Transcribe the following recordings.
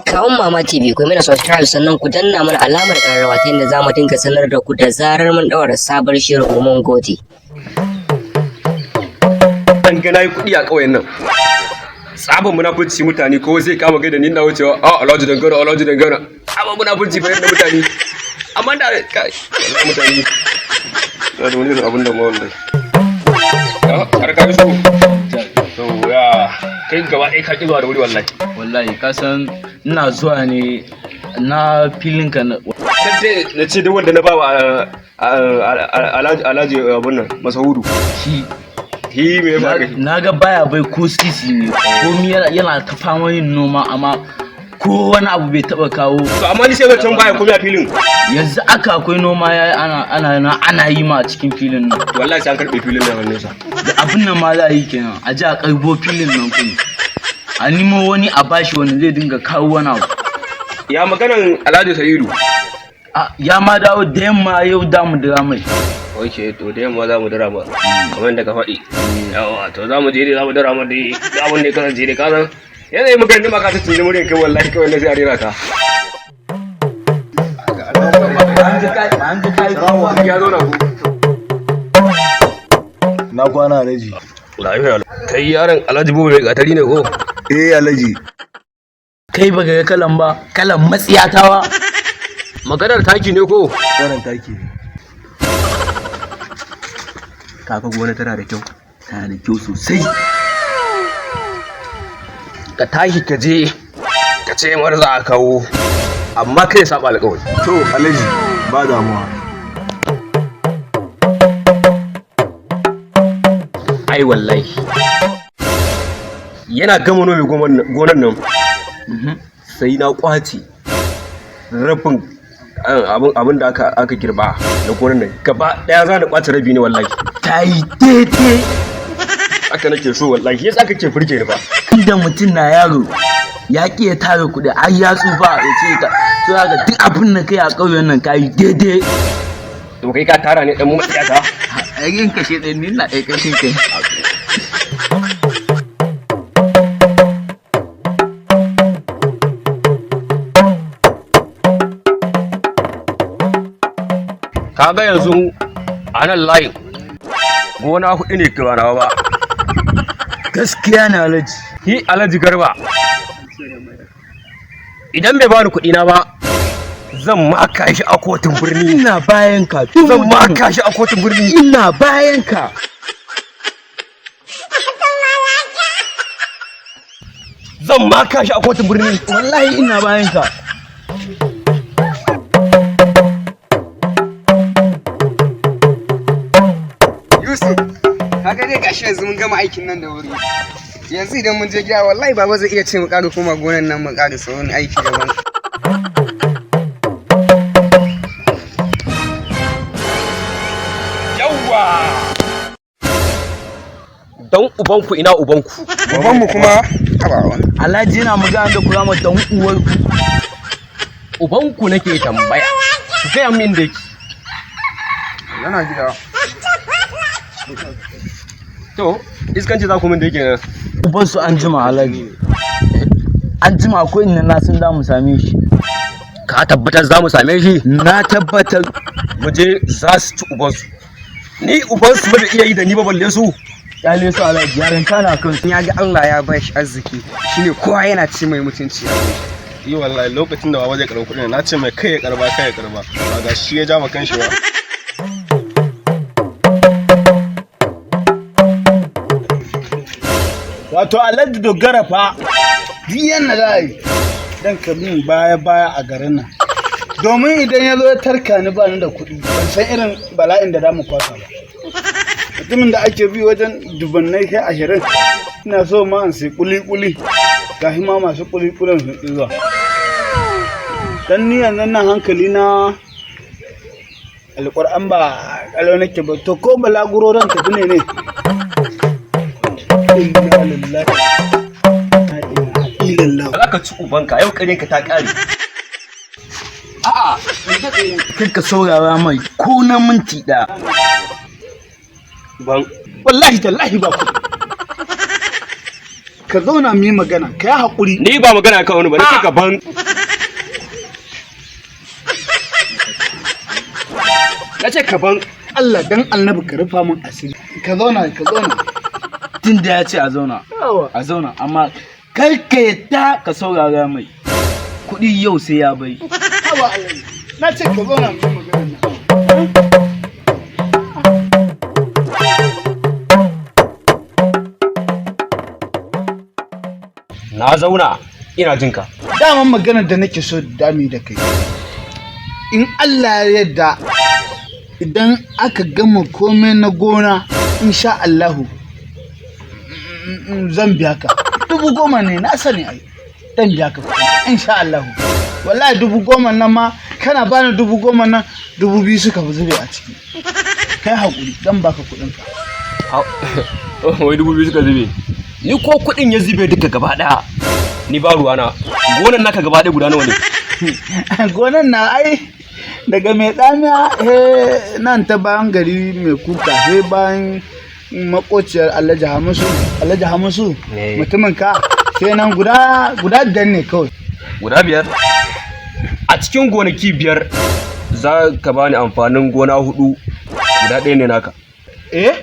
Kawun Mama TV, ku mana subscribe, sannan ku danna mana alamar ƙararrawa ta yadda za mu dinga sanar da ku da zarar mun ɗaura sabon shirin. Mun gode. Dan ga nayi kuɗi a ƙauyen nan. Tsaban munafunci, mutane ko zai kama gaida ni, ina wucewa, "A Alhaji Dangana, Alhaji Dangana." Tsaban munafunci fa yadda mutane. Amma da kai, wallahi mutane. Na da wani irin abin da ma wallahi. Ya, har ka so. To ya kai gaba ɗaya ka ƙi zuwa da wuri wallahi. Wallahi ka san ina zuwa ne na filin ka na. Sai na ce duk wanda na ba wa Alhaji abun nan Masahudu. Shi. Shi me ya faru? Na ga baya bai ko sisi ne komi, yana ta fama yin noma, amma ko wani abu bai taba kawo. To amma ni sai ga can baya komai a filin. Yanzu aka akwai noma yayi, ana yi ma a cikin filin nan. Wallahi sai an karɓe filin nan hannunsa. Da abin nan ma za a yi kenan, a ji a karbo filin nan kuma a nemo wani a bashi wani zai dinga kawo wani abu. Ya maganan Alhaji Sa'idu? A, ya ma dawo da yamma yau, da mu dira mai. Ok, to da yamma za mu dira ma. Kamar da ka faɗi. Yawa, to za mu je dai, za mu dira ma dai abin da ya kasance dai, ka san. Yanayin maganar ma ka ta tunani muryar kai, wallahi kawai na sai a rera ka. Ya zo na ku. Na kwana, Alhaji. Lafiya. Kai yaron Alhaji Bubu mai gatari ne ko? Eh, Alhaji. Kai baka ga kalan ba, kalan matsiyatawa. Maganar taki ne ko? Karan taki ne. Kaka, gona tana da kyau. Tana da kyau sosai. Ka tashi ka je ka ce mar za a kawo. Amma kai saba alƙawari. To Alhaji, ba damuwa. Ai wallahi. Yana gama nome gonan nan. Sai na kwace rabin abin da aka girba na gonan nan gaba daya, za na kwace rabi ne wallahi. Ta yi daidai. Haka nake so wallahi, yasa kake furke ni fa. Inda mutum na yaro ya ƙi ya tara kuɗi, ai ya tsufa ya ce ka so haka, duk abin da kai a ƙauyen nan ka yi daidai. To kai ka tara ne, dan matsiyata. A yin kashe ɗaya ni na ɗaya kashe kai. Kaga yanzu a nan layin gona hudu ne ba nawa ba. Gaskiya ne, Alhaji. Hi Alhaji Garba idan bai bani kuɗi na ba, zan maka shi a kotun birni. Ina bayan ka. Zan maka shi a kotun birni. Ina bayan ka. Zan maka shi a kotun birni. Wallahi ina bayan ka. Yusuf, kaga dai gashi yanzu mun gama aikin nan da wuri. Yanzu idan mun je gida, wallahi baba zai iya ce mu ƙara koma gonan nan mu ƙara wani aiki daban. Yawwa, don ubanku, ina ubanku? Ubanmu kuma? Haba wani. Alhaji yana magana da kula ma dan uwar. Ubanku nake tambaya, ku gaya min da yake. Yana gida. To iskanci za ku min da yake nan. Uban su an jima, Alhaji. An jima ko ina na san za mu same shi. Ka tabbatar za mu same shi? Na tabbatar. Mu je, za su ci ubansu. Ni ubansu ba da iya yi da ni ba, balle su. Kyale su, Alhaji, yaran kana kan su. Ya ga Allah ya ba shi arziki, shine kowa yana ci mai mutunci a wurin. Yi wallahi lokacin da baba zai karɓi kuɗin, na ce mai kai ya karba, kai ya karba, ba ga shi ya ja ma kanshi ba. Wato Alhaji Dogara fa, duk yanda za a yi dan ka bin baya baya a garin nan. Domin idan ya zo ya tarka ni ba ni da kuɗi, ban san irin bala'in da za mu kwasa ba. Mutumin da ake bi wajen dubannai kai 20, ina so ma in sai kuli-kuli, gashi ma masu kuli-kulin sun ƙi zuwa. Dan ni yanzu nan hankali na alƙur'an ba ƙalau nake ba, to ko balaguro ran tafi ne ne. Inna lillahi wa inna ilaihi. Za ka ci ubanka yau, kare ka ta kare. A'a. Kar ka saurara mai ko na minti ɗaya. Ban Wallahi tallahi ba ku. Ka zauna mu yi magana, ka yi haƙuri. Ni ba magana kan wani ba, na ce ka ban. Na ce ka ban. Allah dan Annabi ka rufa min asiri. Ka zauna, ka zauna. Tun da ya ce a zauna, a zauna, amma kar ka yadda ka saurara mai kuɗi, yau sai ya bai. Haba Alhaji, na ce ka zauna mu yi magana nan. Na zauna ina jin ka. Daman maganar da nake so dami da kai, in Allah ya yarda, idan aka gama komai na gona, insha Allahu zan biya ka 10,000. Ne na sani ai dan biya ka kuɗi, insha Allahu. Wallahi 10,000 nan ma kana bani 10,000 nan, 2,000 suka fi zube a ciki. Kai haƙuri, dan baka kuɗin ka. Wai 2,000 suka zube. Ni ko kuɗin ya zube duka gaba ɗaya, ni ba ruwana. Gonan naka gaba ɗaya guda nawa ne? Gonan na ai daga mai tsamiya he nan ta bayan gari mai kuka, he bayan makociyar Alhaji Hamisu, Alhaji Hamisu Eh. mutumin ka, sai nan guda guda biyar ne kawai. Guda biyar. A cikin gonaki biyar za ka bani amfanin gona hudu, guda ɗaya ne naka. Eh.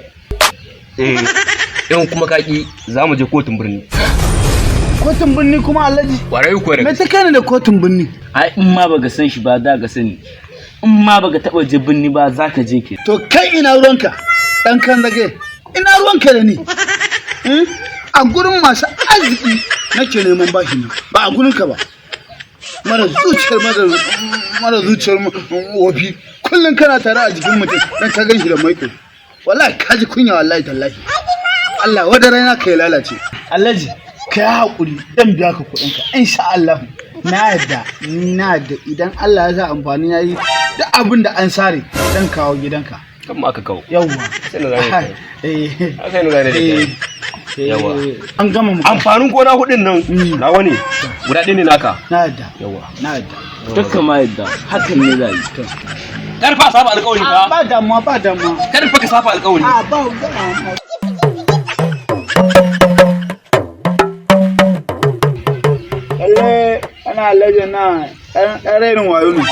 Eh, in kuma kaki za mu je kotun birni. Kotun birni kuma, Alhaji? Kwarai kuwa da Me ta kai ni da kotun birni? Ai in ma baka san shi ba da ka sani, in ma baka taba je binni ba za ka je ke. To kai ina ruwanka, dan kan zage, ina ruwanka da ni? Hmm? A gurin masu arziki nake neman bashi ne, ba a gurin ka ba. Mara zuciyar mara zuciyar wofi, kullum kana tare a jikin mutum dan ka gan shi da maiko. Wallahi ka ji kunya, wallahi tallahi. Allah wada raina ka ya lalace. Alhaji, ka yi haƙuri, dan biya ka kuɗinka insha Allah. Na yadda, ni na yadda, idan Allah ya sa amfani ya yi, duk abin da an sare dan kawo gidanka. Kan ma aka kawo. Yawwa. Sai na zane kai. Eh. Sai na zane da kai. Yawwa. An gama mu. Amfanin gona hudun nan nawa ne, guda ɗaya ne naka. Na yadda. Yawwa. Na yadda. Dukkan ma yadda hakan ne za yi. Kar fa saba alƙawari fa. Ba damuwa, ba damuwa. Kar fa ka saba alƙawari. A ba damuwa. Lalle ana alhaji na ɗan rainin wayo ne.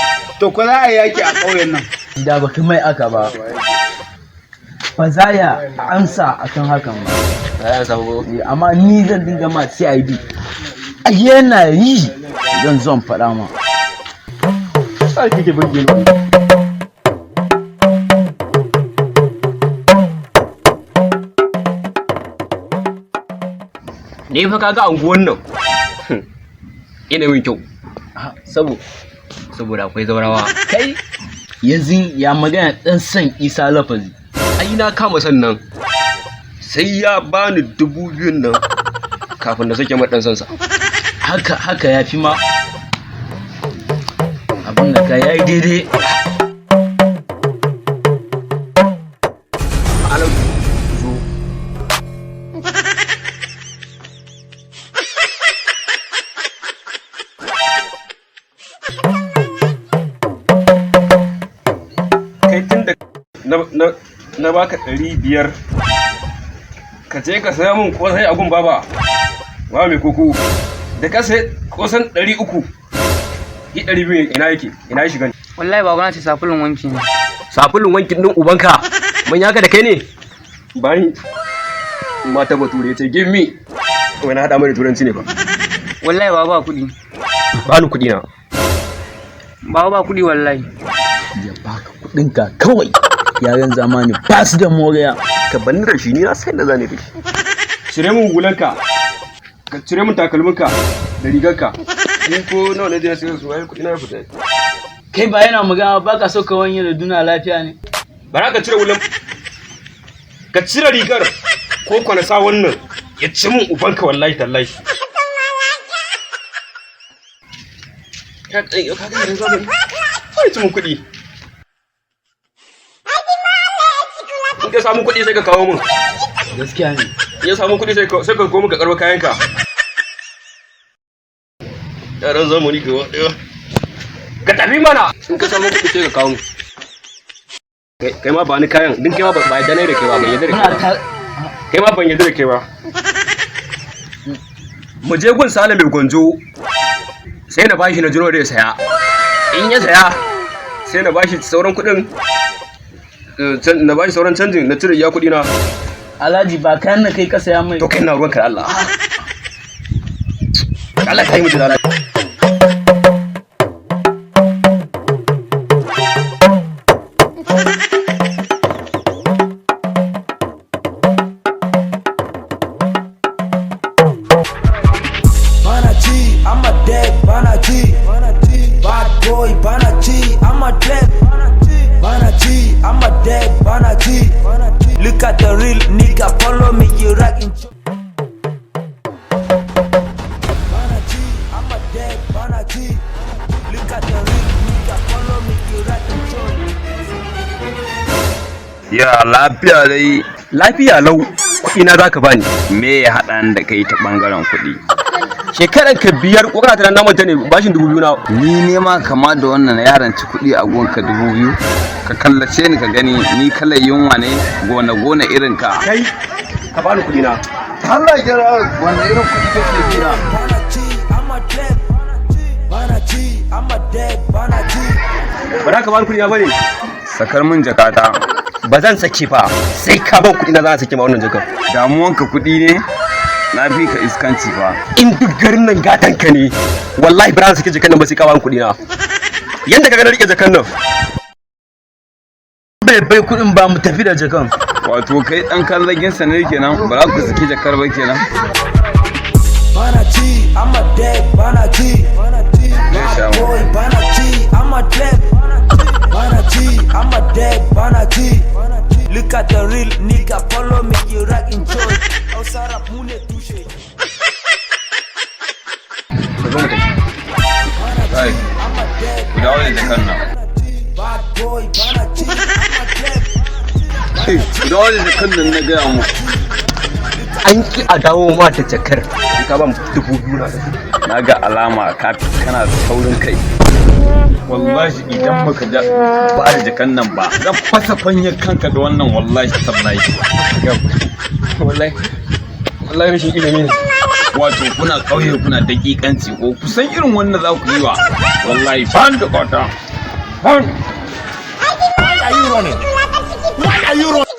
To ko za a yi yaƙi a ƙauyen nan. Da baka mai aka ba, ba za ya amsa akan hakan ba. Ya samu. Eh, amma ni zan dinga ma CID. Ai yana yi zan zo in faɗa ma. Sai kike burge ni. Ni fa kaga anguwan nan ina min kyau. Sabo Saboda akwai zaurawa. Kai yanzu ya magana ɗan son Isa Lafazi? Ai na kama sannan sai ya bani 2,000 nan kafin na sake maɗan sansa. Haka haka ya fi ma abin da ka yayi daidai. Alam zo. Kai tun da na baka 500 ka je ka saya min kosai a gun baba ba mai koko, da ka sai kosan 300, yi 200, ina yake, ina ya shiga ne? Wallahi baba, na ce sabulun wanki ne. Sabulun wankin din ubanka, mun yaka da kai ne? Bayan mata bature ya ce give me, wani haɗa mai da turanci ne ba. Wallahi baba, ba kuɗi. Ba ni kuɗi na. Baba, ba kuɗi wallahi. Ya baka kuɗinka kawai, yaran zamani ba su da moriya. Ka banni da shi, ni na san da zane da shi. Cire mun hulanka, ka cire mun takalminka da rigarka. Ni ko nawa ne je sai su ai kuɗi na ya fita. Kai ba yana magana ba, ka so ka wanye da duna lafiya ne. Bara ka cire hulan, ka cire rigar, ko kwana sa wannan ya ci mun ubanka, wallahi tallahi. Ka ga yanzu zamani sai ci mun kuɗi. In ka samu kuɗi sai ka kawo mun. Gaskiya ne. In ya samu kuɗi sai ka koma ka karɓo kayanka. Yaran zamani gaba ɗaya. Ka tafi mana, in ka samu kuɗi sai ka kawo mun. Kai ma ba ni kayan din, kai ma ba yadda ne da kai ba, ban yadda da kai Muna ba. ta Kai ma ban yadda da kai ba. Mu je gun Sale mai gwanjo, sai na bashi na jiro da ya saya. In ya saya, sai na bashi sauran kuɗin, na bashi sauran canjin, na cire iya kuɗi na. Alhaji, ba kayan na kai ka saya mai. To kai na ruwanka da Allah. Allah ka yi mutu da Allah. Bana ci, I'm a dead, bana ci. Bad boy, bana ci, I'm a dead. Bana ci, I'm a dead, bana ci. Look at the real nigga, follow me, you rock in. Bana ci, I'm a dead, bana ci. Look at the real nigga, follow me, you rock in. Ya lafiya dai? Lafiya lau, kuɗi na zaka bani. Me ya haɗa ni da kai ta ɓangaren kuɗi? Shekaran ka 5 ko kana tunanin na manta ne bashin 2000 na? Ni ne ma kama da wannan yaran ci kuɗi a gonka 2000? Ka kallace ni ka gani, ni kalar yunwa ne gona gona irin ka. Kai, ka bani kuɗi na. Allah kira, wannan irin kuɗi kake kira? Bana ci, I'm a dead. Bana ci, I'm a dead, bana ci. Ba za ka bani kuɗi na bane? Sakar min jakata. Ba zan sake fa, sai ka ban kuɗi na za a sake ma wannan jakar. Damuwanka kuɗi ne? Na fi ka iskanci fa. In duk garin nan gatan ka ne, wallahi ba za sake jakan nan ba sai ka bani kuɗi na. Yanda ka ga na rike jakan nan. Bai bai kuɗin ba, mu tafi da jakan. Wato kai ɗan kallagin sa ne kenan, ba za ku saki jakar ba kenan. Bana ci, I'm a dead, bana ci. Bad boy, bana ci, I'm a dead. Bana ci, I'm a dead, bana ci. Look at the real nigga, follow me, you rock enjoy. Hausa rap mu ne tushe. Kai, ku dawo da jakar nan. Bad boy, bana ci, I'm a dead. Ku dawo da jakar nan na gaya mu. An ki a dawo ma da jakar sai ka ban 2000 na. Na ga alama ka kana da saurin kai. Wallahi idan baka ja ba da jakan nan ba, zan fasa fanyar kanka da wannan, wallahi tallahi. Wallahi wallahi rashin ilimi ne. Wato kuna ƙauye kuna daƙiƙanci, ko kusan irin wannan za ku yi wa, wallahi ban da kwata ban. Why are you running? Why are you running?